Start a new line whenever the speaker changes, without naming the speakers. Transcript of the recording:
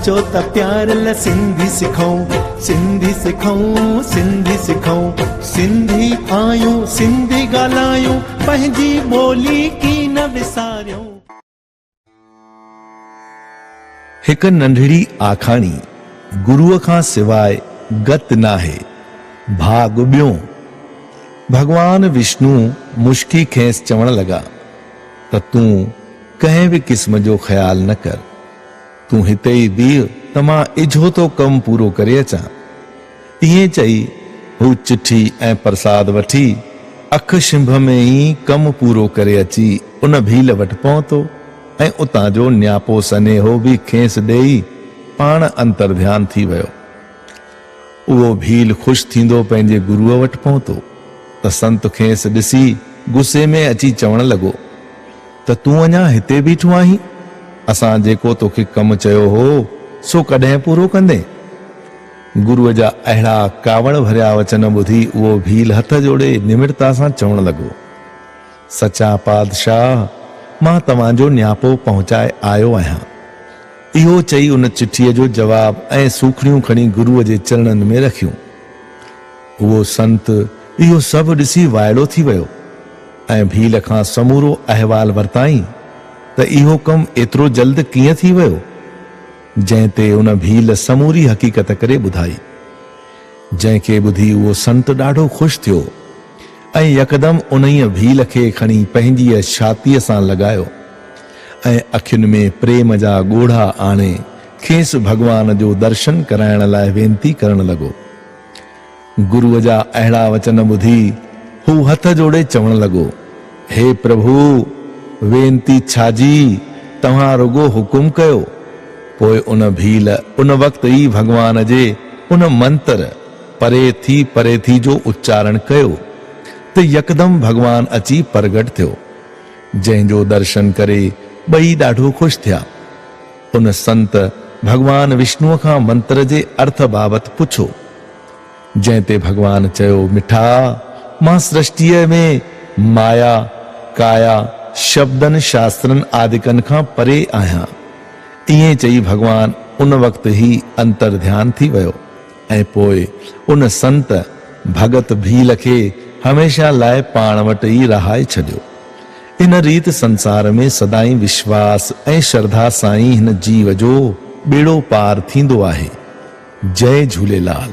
اچو ته پيار لا سنڌي سکون، سنڌي سکون، سنڌي سکون، سنڌي آهيون سنڌي ڳالهايون، پنهنجي ٻولي ڪين نه وساريون.
هڪ ننڍڙي آکاڻي، گروء کان سواء گت ناهي، ڀاڳ ٻيون. ڀڳوان وشنو مشڪي کيس چوڻ لڳا ته تون ڪنهن به قسم جو خيال نه ڪر. تون هتي ئي بيهه ته مان اجهو ٿو ڪم پورو ڪري اچان. ائين چئي هو چٺي ۽ پرساد وٺي اک شنڀ ۾ ئي ڪم پورو ڪري اچي ان ڀيل وٽ پهتو ۽ اتان جو نياپو سنيهو به کيس ڏيئي پاڻ انترڌيان ٿي ويو. اهو ڀيل خوش ٿيندو پنهنجي گروء وٽ پهتو ته سنت کيس ڏسي غصي ۾ اچي چوڻ لڳو ته تون اڃا هتي بيٺو آهين؟ اسان جيڪو توکي ڪم چيو هو سو ڪڏهن پورو ڪندين؟ گروء جا اهڙا ڪاوڙ ڀريا وچن ٻڌي اهو ڀيل هٿ جوڙي نمرتا سان چوڻ لڳو، سچا پادشاهه! مان توهان جو نياپو پهچائي آيو آهيان. اهو چئي ان چٺيء جو جواب ۽ سوکڙيون کڻي گروء جي چرڻن ۾ رکيون. اهو سنت اهو سڀ ڏسي وائڙو ٿي ويو ۽ ڀيل کان سمورو احوال ورتائين ته اهو ڪم ايترو جلد ڪيئن ٿي ويو؟ جنهن تي ان ڀيل سموري حقيقت ڪري ٻڌائي. جنهن کي ٻڌي اهو سنت ڏاڍو خوش ٿيو ۽ يڪدم انهيء ڀيل کي کڻي پنهنجيء ڇاتيء سان لڳايو ۽ اکين ۾ پريم جا ڳوڙها آڻي کيس ڀڳوان جو درشن ڪرائڻ لاء وينتي ڪرڻ لڳو. گروء جا اهڙا وچن ٻڌي هو هٿ جوڙي چوڻ لڳو، هي پرڀو! وينتي ڇا جي، توهان رڳو حڪم ڪيو. پوء ان ڀيل ان وقت ئي ڀڳوان جي ان منتر پري ٿي پري ٿي جو اچارڻ ڪيو ته يڪدم ڀڳوان اچي پرگهٽ ٿيو، جنهن جو درشن ڪري ٻئي ڏاڍو خوش ٿيا. ان سنت ڀڳوان وشنوء کان منتر جي ارٿ بابت پڇيو، جنهن تي ڀڳوان چيو، مٺا! مان سرشٽيء ۾ مايا، ڪايا، شبدن، شاسترن آدڪن کان پري آهيان. ائين چئي ڀڳوان ان وقت ئي انترڌيان ٿي ويو ۽ پوء ان سنت ڀڳت ڀيل کي هميشه لاء پاڻ وٽ ئي رهائي ڇڏيو. ان ريت سنسار ۾ سدائين وشواس ۽ شرڌا سان ئي هن جيو جو ٻيڙو پار ٿيندو آهي. جئي جهوليلال.